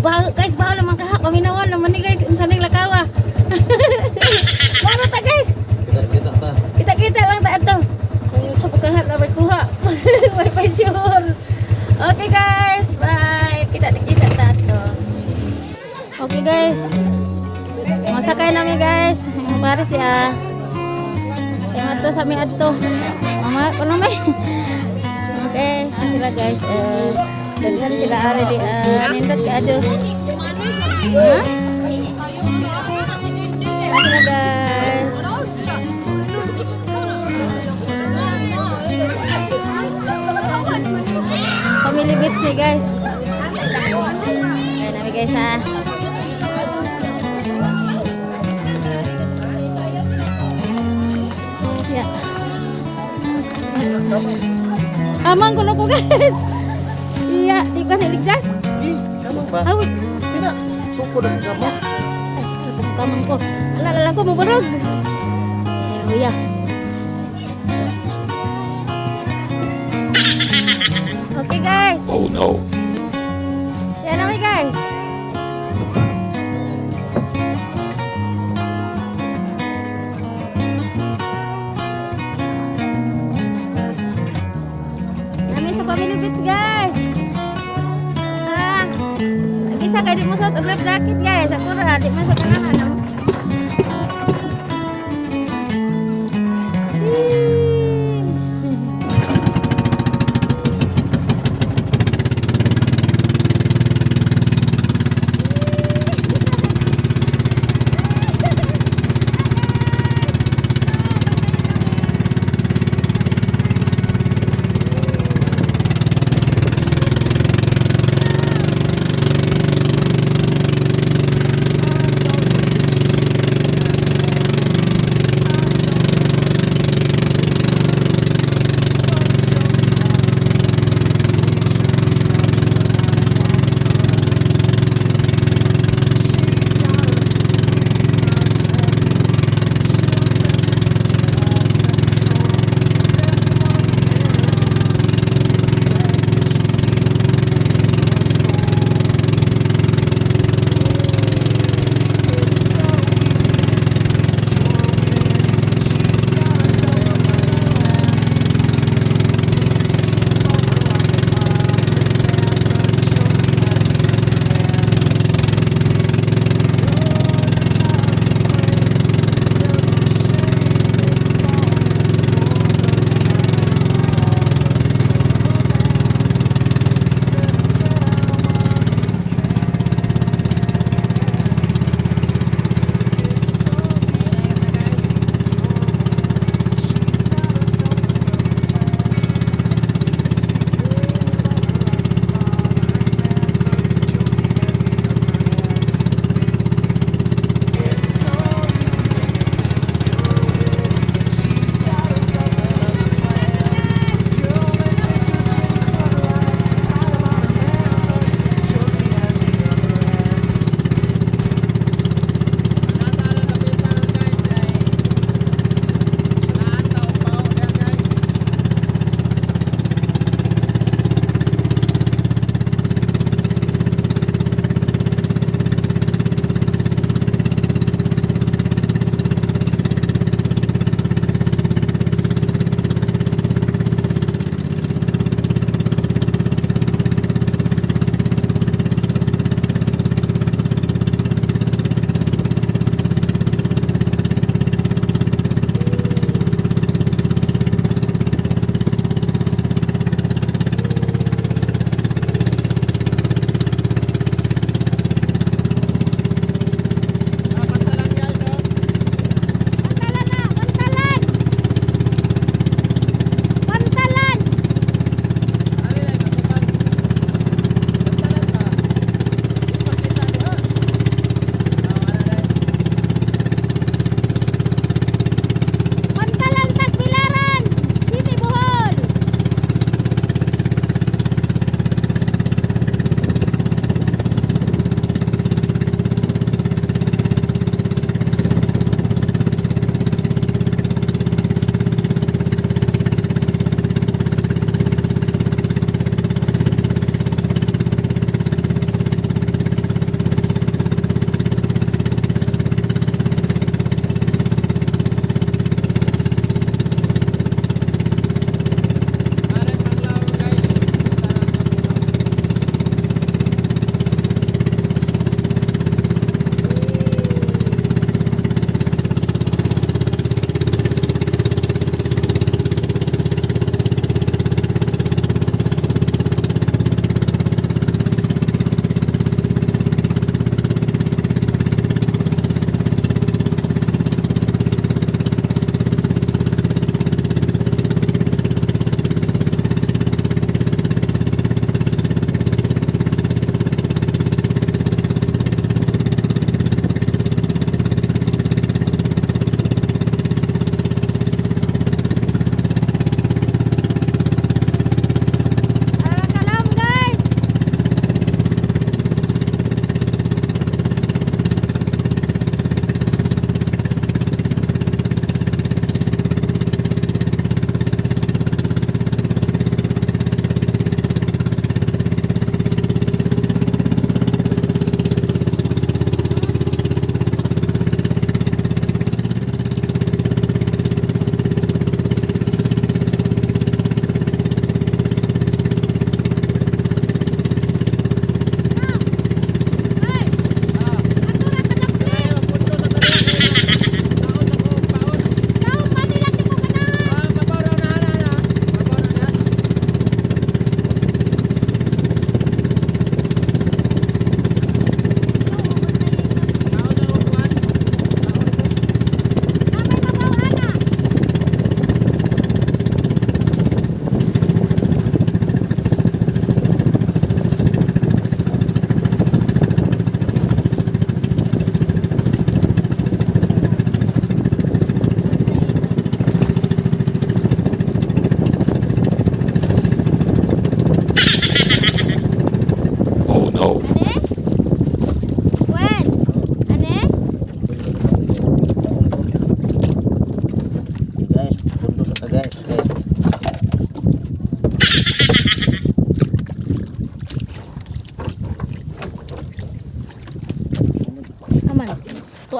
Baho, guys, baho naman kaha. Paminawan naman ni, guys. Unsa ning lakawa. Mano ta, guys. Kita kita ta. Kita-kita lang ta ato. Kung sa pagkahat na may kuha. May pa sure. Okay, guys, bye. Kita-kita ta ato. Okay, guys. Masakay nami, guys. Ang Paris ya. Yang ato sa mi adto. Mama, kuno may. Okay, ah, sila, guys. Eh, daghan sila ari di nindot kaayo. Ha? Ah, sila, guys. Family Beach ni, guys. Ayan namin, guys, ha. Ya. Amang ko na po, guys. Iya, di ko niligtas. Eh, kamang ba? Aw, Pina. Tukod ang kamang. ay, ano kamang ko. Ala, lang ko, maburog. Hallelujah. Okay, guys. Oh no. Yan namin, guys. Nami sa Family Beach, guys. Ah, nag-isa kay di mo suot og life jacket, guys. Ako ra di man sa kanahan. No? Yee!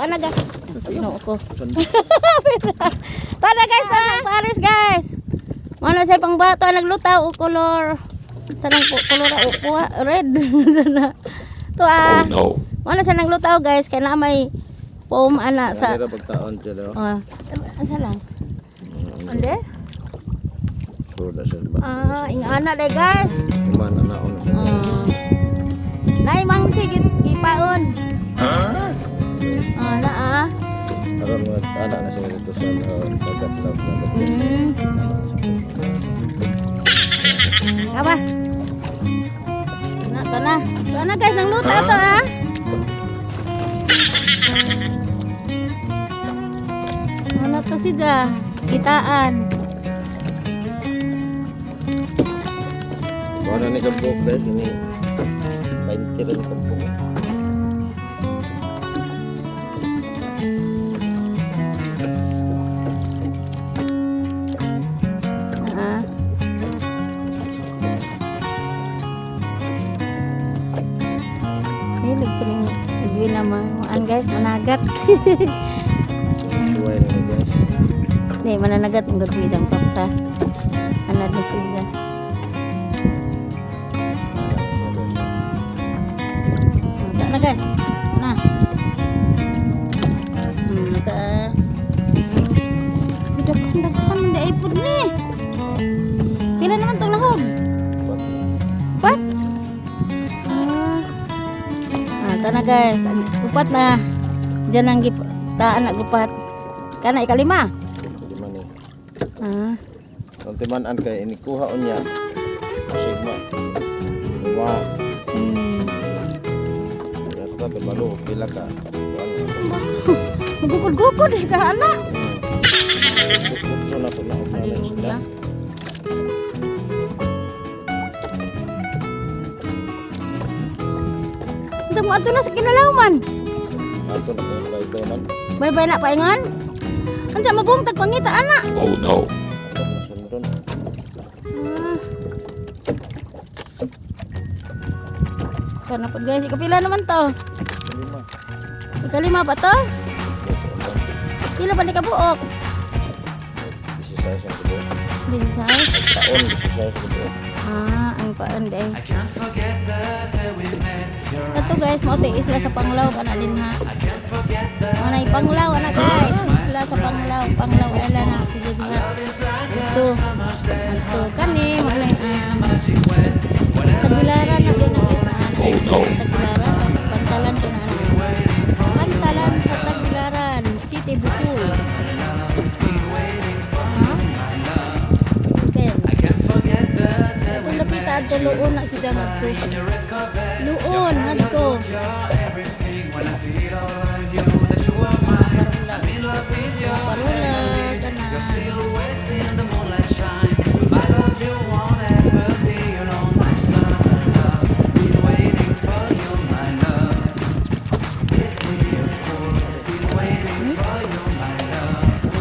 Tuan na guys. Susino ko. Sundo. Tuan na guys, tuan sa Paris, guys. Mao na sa pangbato ang naglutaw og color. Sa nang color o kuha red. Sana. Tuan. Oh no. Mao na sa naglutaw, guys, kay na may foam ana sa Sa pagtaon dyan, oh. Oh, asa lang? Ande? Sure na siya ba? Ah, ingana day, guys. Iman na naon na siya. Ah. Nay mangsi gipaon. Ah, na ah. Aron mga ana na siya dito sa dagat love na dagat. Aba. Na to na. To na, guys, ang luta to ah. Ano to siya? Kitaan. Wala ni kabuk guys, ini 20 rin kabuk. Ah. Hilig ko ning Edwin na mga guys, managat. Suway na ni guys. Hindi, mananagat ang good ni papa. Ano na siya. Na guys. Na. Ta. Daghan daghan man di ipod ni. Pila naman tong nahog? Upat? Ah. Ah, ta na guys. Ang upat na. Diyan ang gip taan na gupat. Kana ikalima. Lima ni. Ah. Ang timan-an kay inikuha unya. Sigma. Wa. Yata balo pila ka. Magukod-gukod eh ka anak. Bukod na po na Hallelujah. Unsa mo adto na sa kinalawman? Ato na po bye man. Bye-bye na paingon. Unsa mabungtag pangita ana? Oh no. Ato na sundon. Ah. Sana po guys, ikapila naman to. Lima. Ikalima pa to? Pila pa ni kabuok? 16 ang buok. 16. Taon 16 ang buok. Ah, ang paon day. Kato guys, mao tay isla sa Panglao kana din ha. Manay Panglao ana guys, isla sa Panglao, Panglao Island na si din ha. Ito. Ito kani manay Tagbilaran na din na guys na ana. Oh no. Tagbilaran, Pantalan ko na ana. Pantalan sa Tagbilaran, City Bukul. Ha? Depends. Kung lapita adto luon na siya ngadto. Luon ngadto. Parula. Parula kana.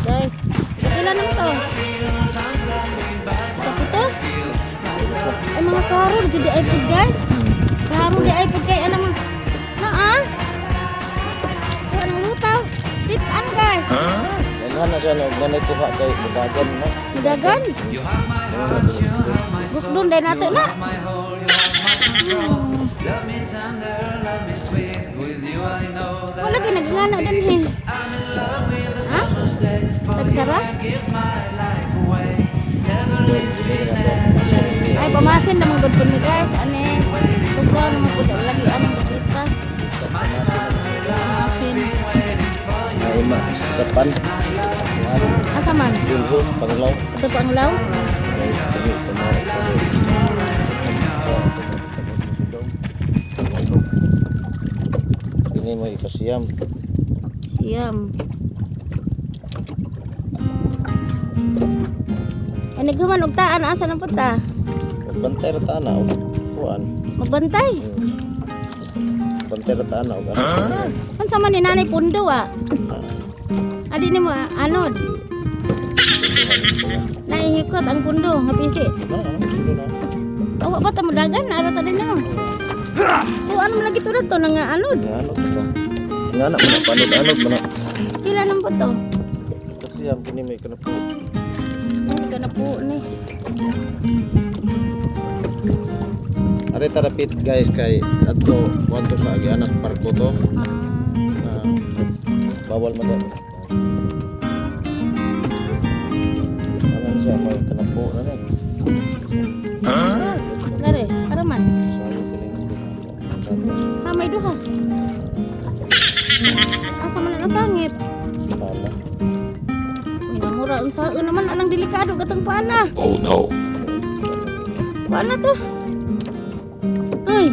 Guys, pila naman to? Kapito? Ay, mga klaro di iPod, guys. Klaro di iPod kay ano mga na ah. Anong lutaw? Pitan, guys. Daghan na siya na nanay kuha kay budagan na. Dagan. Bukdon day nato na. Wala kay nagingana din he. Ha? Tagsara? Ay, pamasin naman gud pud mi, guys. Ane, tugaw naman pud lagi anang dapita. Pamasin. Ay ma kapan. Asa man? Dulho panglaw. Ito pa ang law? Ay dili tama. Ini mo ipasiyam. Siyam. Ay, naghuman og taan asa nang punta? Magbantay ra ta na og kuan. Magbantay. Bantay ra ta na og ano. Unsa man ni Nanay Pundo ah? Adi ni mo ah, anod. Naihikot ang pundo nga pisi. Na, dili na. Awa pa ta mo dagan ara ta din mo. O ano man lagi tulad to nga anod. Nga ano to? Nga na man panod-anod man na. Pila nang buto? Kasi yan kini may kanapo. Hindi ka na po ni. Are tarapit guys kay adto wanto sa Agianas Parko to. Ah, Na bawal man daw. Ano na siya may kanapo na ni. Lare, para man. Sayo kini. Ha, may duha. Asa man na nasangit? Pala. Minamura unsa naman anang delikado katong pana. Oh no. Pana to. Ay,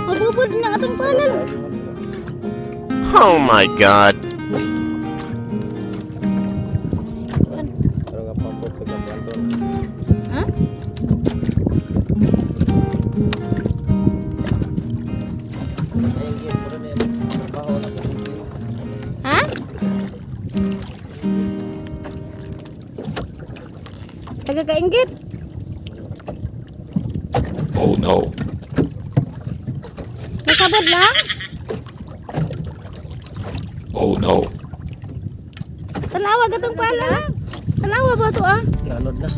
mabubod na atong pana. Oh my God. Kuan. Pero nga pampot pagka Ha? Ay, gid pero ni trabaho na sa Ha? Taga kainggit. Oh no. Nasabod lang. Oh no. Tanawa gatong pala. Tanawa ba to ah? Nanod na.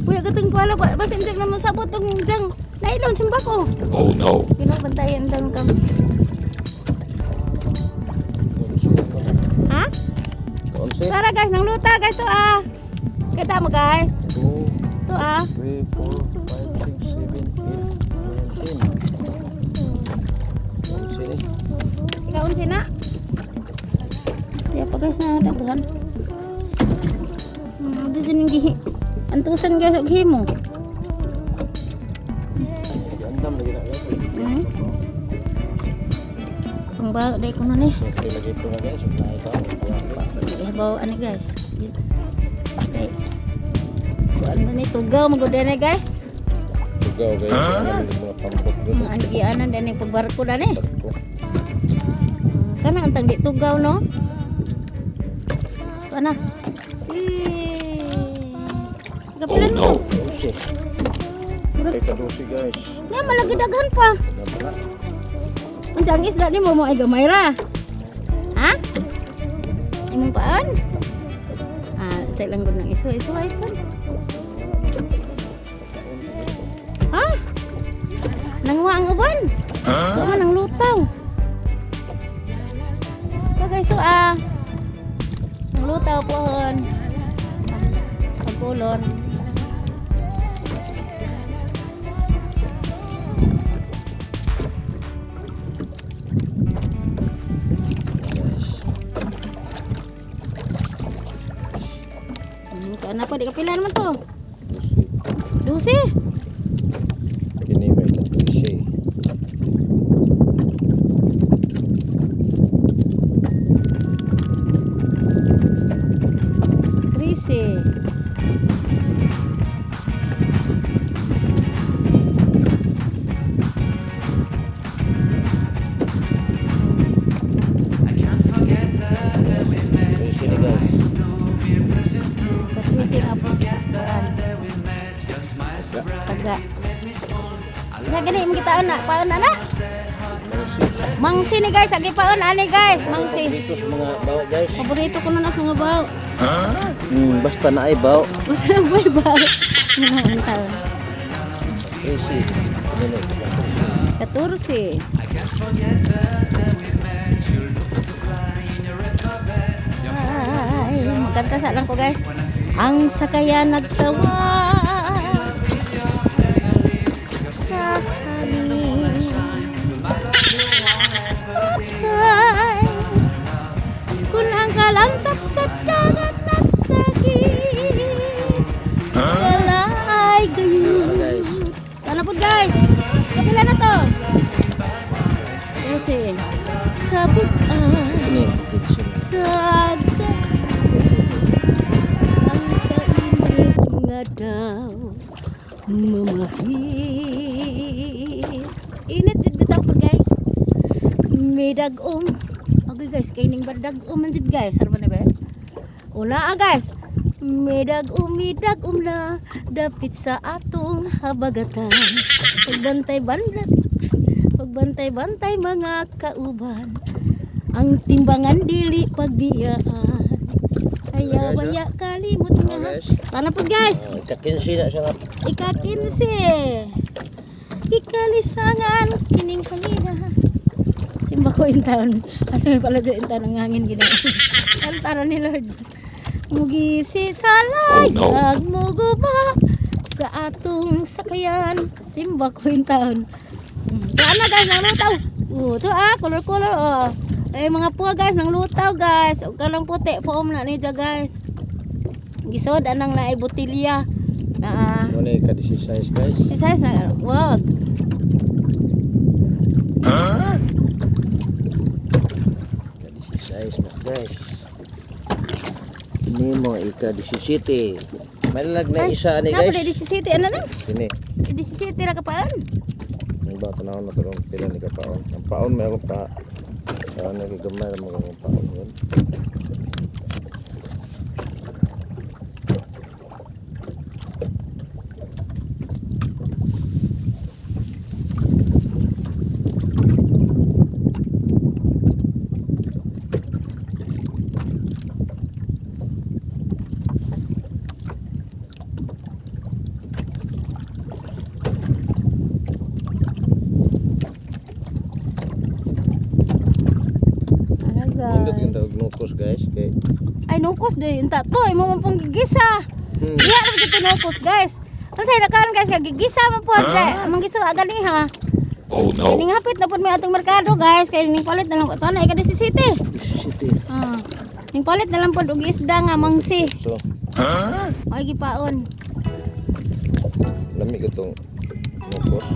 Kuya gatong pala ba basin dyan naman sabot tong dyan. Nailon simba ko. Oh no. Ginabantayan daw kami. Ha? Kaunsi. Tara guys, nang luta guys to ah. Kita mo guys. 2, To ah. 3, 4, 5, 6, 7, 8, 9, 10. Kaunsi ni. Ikaw unsi na. Kaya pa guys na daghan. Dito ning gihi. Antusan guys og himo. Andam lagi na guys. Ang bago dai kuno ni. So, lagi ito na guys. Na ito. Eh bawa ani guys. Okay. Kuan man ni tugaw magud ni guys. Tugaw guys. Huh? Mga pampot doon. Ang gianan dani pagbarko dani. Barko. Kana antang di tugaw no. Kana. Eh. Kapilan Oh, no. mo. Kaunsi. Ay, kadusi guys. Na malagi daghan pa. Napala. Unsa ang isda ni mo mo ay gamay ra. Ha? Imong paan? Ah, tay lang gud ng iso iso ay pun. Ha? Nangwa ang uban. Huh? man ang lutaw. So guys, to ah. Ang lutaw pohon. Pagkulor. Guys. Kuan na po, di kapila naman to. Dusi. Dusi. Kini may kadusi. 13. Trisi ni guys. Katrisi nga po. Taga. Sa gani imong gitaon na, paon na na. Mangsi. Mangsi ni guys, agi paon ani guys, mangsi. Dito sa mga bao guys. Paborito ko nun as mga baw. Basta na ay bao. Basta may baw. Mga taon. Trisi. Ano na? 14. Ay, magkanta sa lang ko guys. Ang sakayan nagtawag sa hangin. Patsay, kung ang kalantak sa dagat nagsakit, wala ay gayon. Guys. Sana po guys. Kapila na to. Kasi kabuan Ini trisi. sa ang kainit nga daw mamahit. Init jud bitaw po guys. May dag-om. Okay guys, kay ning bardag-om man jud guys. Sarba na ba? Una ah guys. May dag-om, may dag-om na dapit sa atong habagatan. Pagbantay bantay, pagbantay bantay mga kauban. Ang timbangan dili pagbiyaan. Ayaw Guys, baya kalimot nga. Oh, guys. Tana po, guys. Oh, ika-15 na siya nga. Ika-15. Ikalisangan kining hangina. Simba ko in town. Asa may pala in town ang hangin gina. Tara ni Lord. Mugisi sa Oh, no. layag, muguba sa atong sakayan. Simba ko in town. Saan na, guys, nang lutaw. Oh, to ah, color color oh. Ay mga puwa, guys, nang lutaw, guys. Ug kalang puti foam na ni guys. Gisod anang naay botilya. Na ah, Ano na ika-16, guys. si size na wag. Ika-16 na, guys. Ini mo ika-17. Malalag na isa ani, Guys. guys. Napod 17 ano lang? Sini. 17 ra ka paan. Ang ba tanaw na turong pila ni kapaon. Ang paon may akong pa. Paon na gigamay ra mga akong paon yun. Ano, Nindot yung guys? tawag nukos, guys, kay Ay nukos day unta to imo man pong gigisa. Iya ra gito nukos, guys. Unsay na karon, guys, kay gigisa man pod huh? Among gisa galing ha. Oh Kay no. ning hapit na pod may atong merkado, guys, kay ning palit na lang to na ika 17. 17. Ah. Ning palit na lang pod og isda nga mangsi. So, Ay gipaon. lami itong nukos.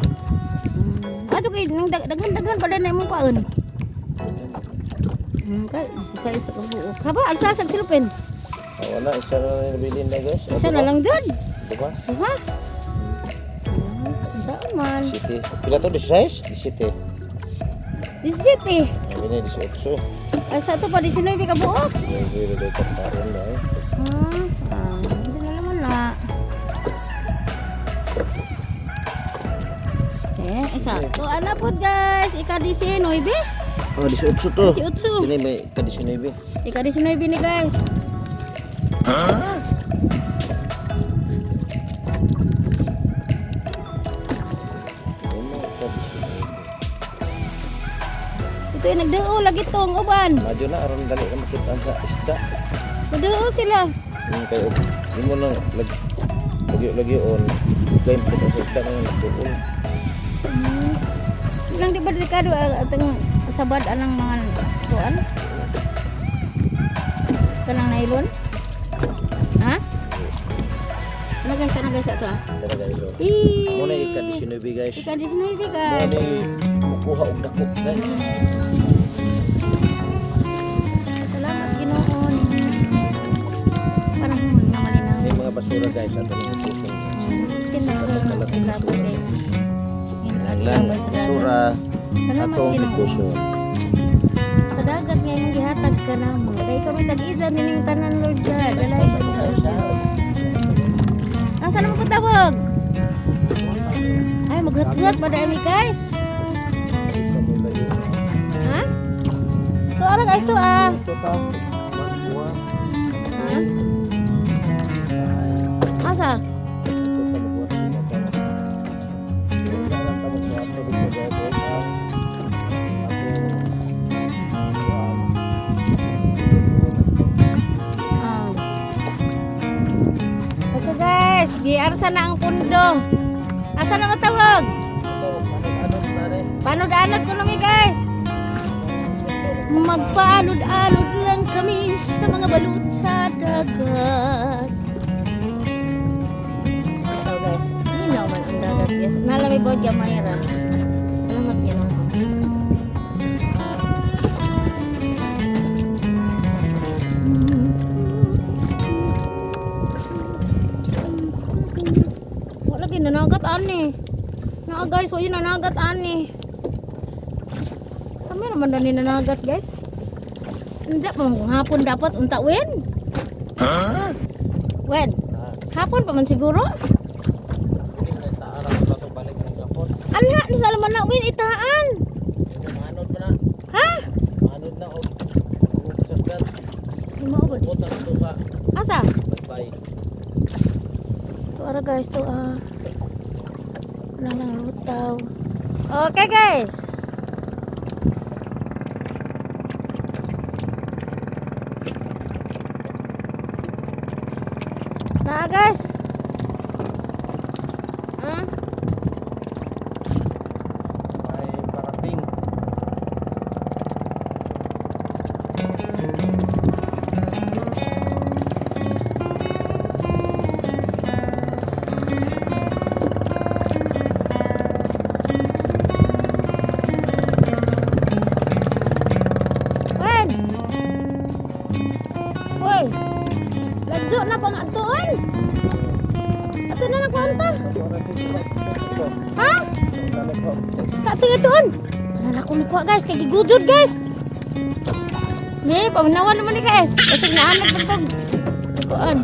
Ato kay ning daghan-daghan pa na imong paon. Kay sa isa ka buok. Haba alsa sa silupin. Ah, wala, isa na lang nabilin na, guys. Isa na lang jud. Diba? Duha. Saan man? City. Pila to 16? 17. 17. Sabi na 18. Ay sa to pa 19 ka buok. Yung zero daw kapaon na eh. Ah, hindi na naman na. Eh, isa. To ana pod, guys, ika 19. Oh, 18 to. 18. Ini may ka 19. Ika 19 ni, guys. Ini ka 19. Ito yung nagduo lagi tong uban. Maju na aron dali ka makita sa isda. Nagduo sila. Yung kay imo nang lag lagyo lagyo on. Kay makita sa isda nang nagduol. Lang di ba delikado ang atong sabad anang mga kuan? Kanang nylon? Ha? Ano, guys, ano, guys, ato ah? Tara, guys. Oh. Ih! Mo na ika 19, guys. Ika 19, Mo guys. ni mukuha og dako, guys. Salamat Ginoo. Panahon na malinaw. May mga basura, guys, ato ng puso. Sinang kay. Lang basura Salamat atong Ginoo. puso. Sa dagat nga imong gihatag ka namo. Kay kami tag-isa nining tanan, Lord God. Dalay sa Diyos. Asa naman patawag? Ay, maghuot-huot ba dahil mi, guys? Ha? To ara, guys, to ah. Ito pa. Magbuwa. Ha? Asa? Ito pa magbuwa. Ah. Okay, guys, giarsa na ang pundo. Asa na matawag? Panod-anod ko nami, guys. Magpaanod-anod lang kami sa mga balon sa dagat. Ito, guys, ninaw man ang dagat, guys. Nalami bod gamay ra. Salamat Ginoo. Wala gyud nanagat ani. Naa, guys, wala nanagat ani. Kami raman na ninanagat, guys. Unsa pa man kung hapon dapat unta wen? Wen? Hapon pa man siguro? Anha ni sa laman na wen itaan. Ha? Tara guys, to ah. Wala nang lutaw. Okay guys. Na guys. May parating. Wen. Hoy. Lagyo na pang atuan. Ato na lang kwanta. Ha? Tak atuan. Wala na akong nikuha guys, kay gigujod guys. Me, paminawan naman ni guys. Kasi naanad na tog. Kuan.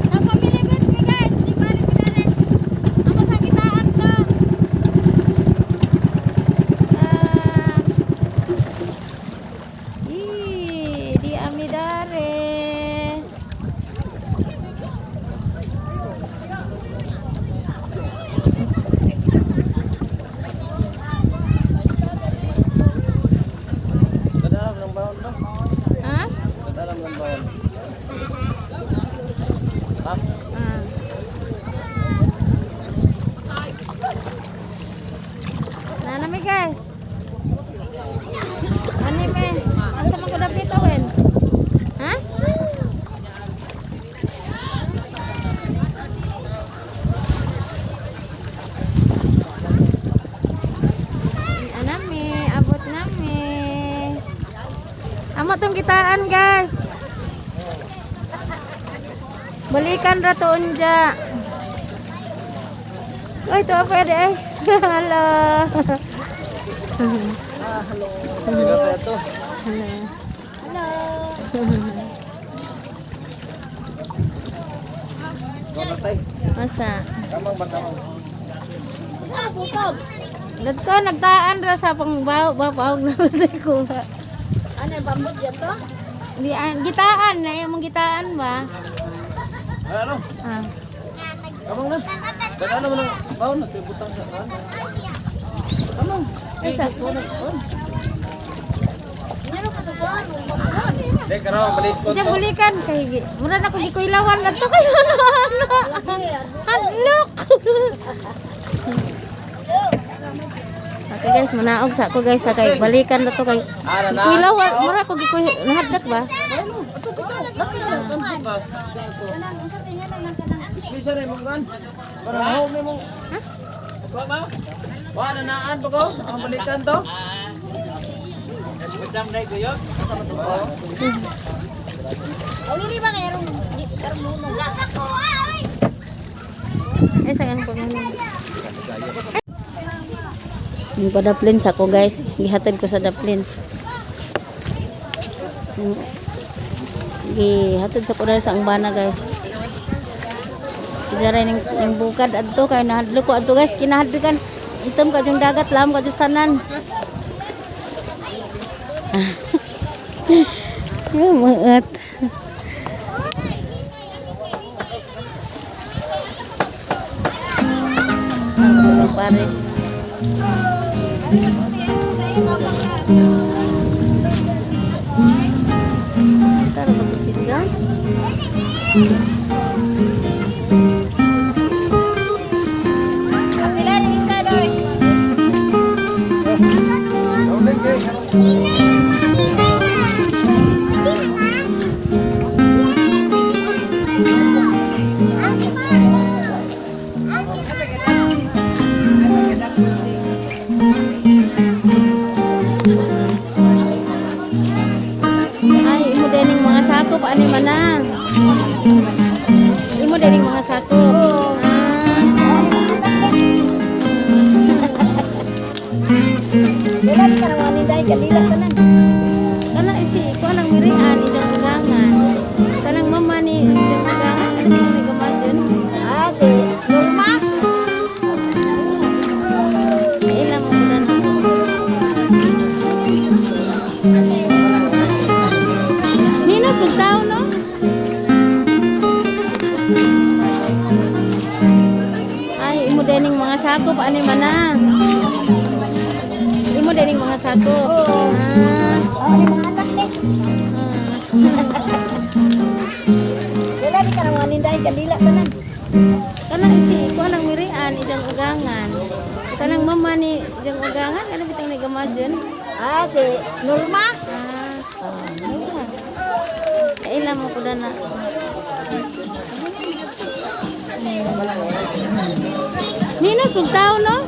Sa family beach mi guys, di pa rin pinarin. Ang masakitaan to. Ah. Ih, di amidare. Dadalam ng bawon ba? Ha? Dadalam ng bawon. Ha? Ah. Nanami guys. Ano me? Asa man ko dapit awen? Ha? Anami, abot nami. Amo tong kitaan guys. Balikan ra to unja. Ay, ito pwede eh. Hello. Sino tayo to? Hello. Wala tayo. Masa? Kamang ba kamang? Dagko nagtaan ra sa pangbaw babaw na ko. Ano yung bambot dyan to? Di ah, gitaan na imong gitaan ba? Ano? Ah. Kamang na. Dadalam ng bawon na. Butang sa kan. Kamang. Asa? Dek, karon balik ko Diyan to. bulikan kay mura na ko gikuilawan adto kay ano ano. Hadlok. Okay guys, manaog sa ako guys sa kay balikan na to kay Ara na. gikuilawan mura ko gikuy nahadlok ba? Ano? Ato to. Laki na lang ka. Bisa na imong kan. Para home nimo. Ha? Wa na naan pa ko? Ang balikan to. Awili ba kaya rong rong mo? Ay, sa ganun po ganun. Yung padaplin sa ko guys. Gihatid ko sa daplin. Gihatid sa ko dahil sa angbana guys. Kijaray ning ning bukad adto kay nahadlok ko adto guys. Kinahadlokan itom ka yung dagat lam ka yung tanan. Ya, maat. Paris. Tara ba si John? Ninday kandila tanan. Kana si ko nang mirian ijang ugangan. Kanang mama ni ijang ugangan ano ni gamadyon. Ah, si Norma. Kaila mo ko na. Minos ug tao, no? Ay, imo dining mga sako pa ani man na. Imo dining mga sako. Ah. Oh, ni mga anak ni. Ah. Dila di ka nang mga ninday kandila tanan. Kana si ko nang mirian ijang ugangan. Kanang mama ni ijang ugangan ano bitang ni gamadyon. Ah, si Norma. Ah. Kaila mo ko na. Minos ug tao, no?